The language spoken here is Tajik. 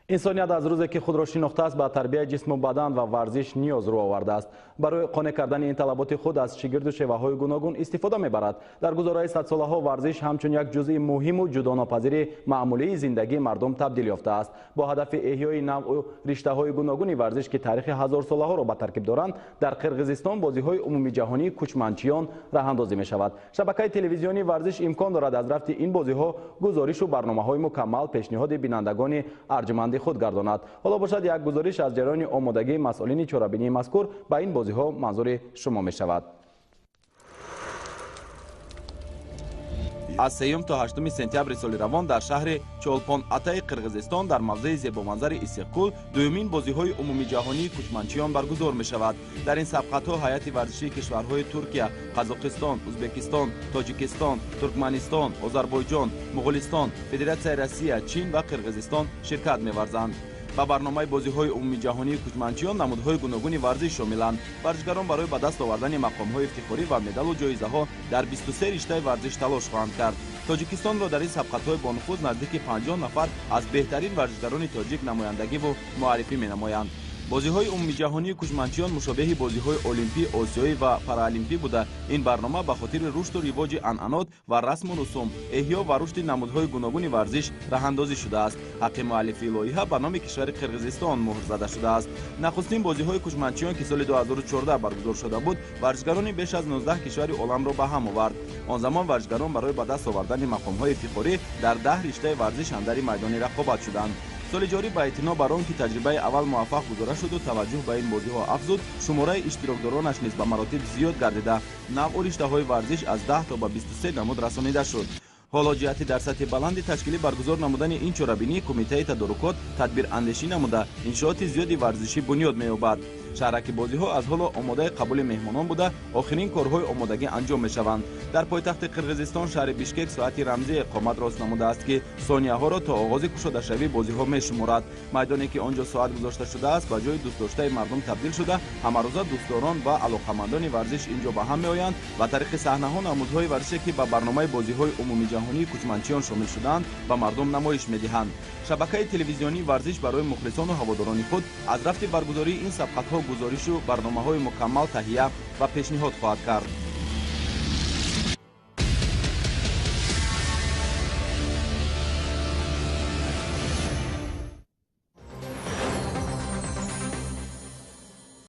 Инсоният аз рӯзе ки худро шинохтааст, ба тарбияи ҷисму бадан ва варзиш ниёз рӯ овардааст. Барои қонеъ кардани ин талаботи худ аз шигирду шеваҳои гуногун истифода мебарад. Дар гузораи садсолаҳо варзиш ҳамчун як ҷузъи муҳиму ҷудонопазири маъмулии зиндагии мардум табдил ёфтааст. Бо ҳадафи эҳёи навъу риштаҳои гуногуни варзиш, ки таърихи ҳазорсолаҳоро ба таркиб доранд, дар Қирғизистон бозиҳои умумиҷаҳонии кӯчманчиён роҳандозӣ мешавад. Шабакаи телевизионии варзиш имкон дорад аз рафти ин бозиҳо гузоришу барномаҳои мукаммал пешниҳоди бинандагони арҷманди худ гардонад. Ҳоло бошад, як гузориш аз ҷараёни омодагии масъулини чорабинии мазкур ба ин бозиҳо манзури шумо мешавад. Аз 3 то 8 сентябри соли равон дар шаҳри Чолпон-Атаи Қирғизистон дар мавзеи зебоманзари Иссиқкул дуюмин бозиҳои умумиҷаҳонии кӯчманчиён баргузор мешавад. Дар ин сабқатҳо ҳайати варзишии кишварҳои Туркия, Қазоқистон, Ӯзбекистон, Тоҷикистон, Туркманистон, Озарбойҷон, Муғулистон, Федератсияи Россия, Чин ва Қирғизистон ширкат меварзанд. Ба барномаи бозиҳои умумиҷаҳонии кӯчманчиён намудҳои гуногуни варзиш шомиланд. Варзишгарон барои ба даст овардани мақомҳои ифтихорӣ ва медалу ҷоизаҳо дар 23 риштаи варзиш талош хоҳанд кард. Тоҷикистонро дар ин сабқатҳои бонуфуз наздики 50 нафар аз беҳтарин варзишгарони тоҷик намояндагиву муаррифӣ менамоянд. Бозиҳои умумиҷаҳонии кӯчманчиён мушобеҳи бозиҳои олимпӣ, осиёӣ ва параолимпӣ буда, ин барнома ба хотири рушду ривоҷи анъанот ва расму русум, эҳё ва рушди намудҳои гуногуни варзиш роҳандозӣ шудааст. Ҳаққи муаллифии лоиҳа ба номи кишвари Қирғизистон муҳр зада шудааст. Нахустин бозиҳои кӯчманчиён, ки соли 2014 баргузор шуда буд, варзишгарони беш аз 19 кишвари оламро ба ҳам овард. Он замон варзишгарон барои ба даст овардани мақомҳои ифтихорӣ дар 10 риштаи варзиш андари майдони рақобат шуданд. Соли ҷорӣ ба эътино бар он ки таҷрибаи аввал муваффақ гузора шуду таваҷҷӯҳ ба ин бозиҳо афзуд, шумораи иштирокдоронаш низ ба маротиб зиёд гардида, навъу риштаҳои варзиш аз 10 то ба 23 намуд расонида шуд. Ҳоло ҷиҳати дар сатҳи баланди ташкилӣ баргузор намудани ин чорабинӣ кумитаи тадорукот тадбирандешӣ намуда, иншооти зиёди варзишӣ бунёд меёбад. Шаҳраки бозиҳо аз ҳоло омодаи қабули меҳмонон буда, охирин корҳои омодагӣ анҷом мешаванд. Дар пойтахти Қирғизистон шаҳри Бишкек соати рамзии иқомат рост намудааст, ки сонияҳоро то оғози кушодашавии бозиҳо мешуморад. Майдоне ки он ҷо соат гузошта шудааст, ба ҷои дӯстдоштаи мардум табдил шуда, ҳамарӯза дӯстдорон ва алоқамандони варзиш ин ҷо ба ҳам меоянд ва тариқи саҳнаҳо намудҳои варзише, ки ба барномаи бозиҳои умумиҷаҳонии кӯчманчиён шомил шудаанд, ба мардум намоиш медиҳанд. Шабакаи телевизионии варзиш барои мухлисону ҳаводорони худ аз рафти баргузории ин сабқатҳо гузоришу барномаҳои мукаммал таҳия ва пешниҳод хоҳад кард.